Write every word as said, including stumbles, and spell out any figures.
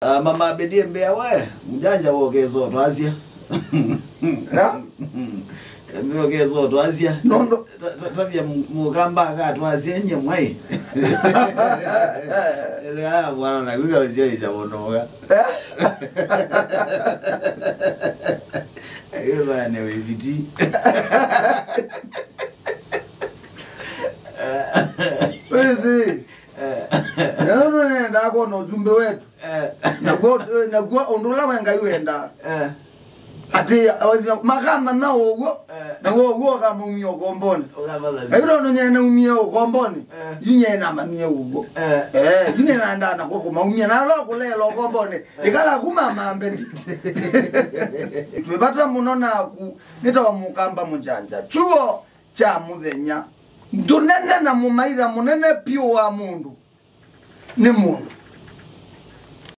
Ah, mama Abedi embea we, mjanja wokezo twasya. Ya? Embea wokezo twasya. Nondo. Ta- ta- Tavya mu- mukamba ka twasya nye mwai. Ese kaya mwana na kuka usia isa bonoga. Eh? Ayo bana we biti. Wĩsĩ, neno nenda kwona ũsumbĩ wetu. Nakuo, nakuo ũndũ ũla we Ngai wendaa. Atĩ makamanya ũw'o, na w'o ũw'o ũkamaumia ũkombonĩ. Ngai tondũ nyie naumie ũkombonĩ, yu nyie namanyie ũw'o. Eh, yu nyie nandaa nako kũmaumia na ala kũleela ũkombonĩ. Ĩkala kuma mambendi. Twĩ vata mũno naku, nĩtawa mũkamba mũjanja. Chuo kya mũthenya. Ndũnene na mũmaitha mũnene piũ wa mũndũ. Nĩ mũndũ.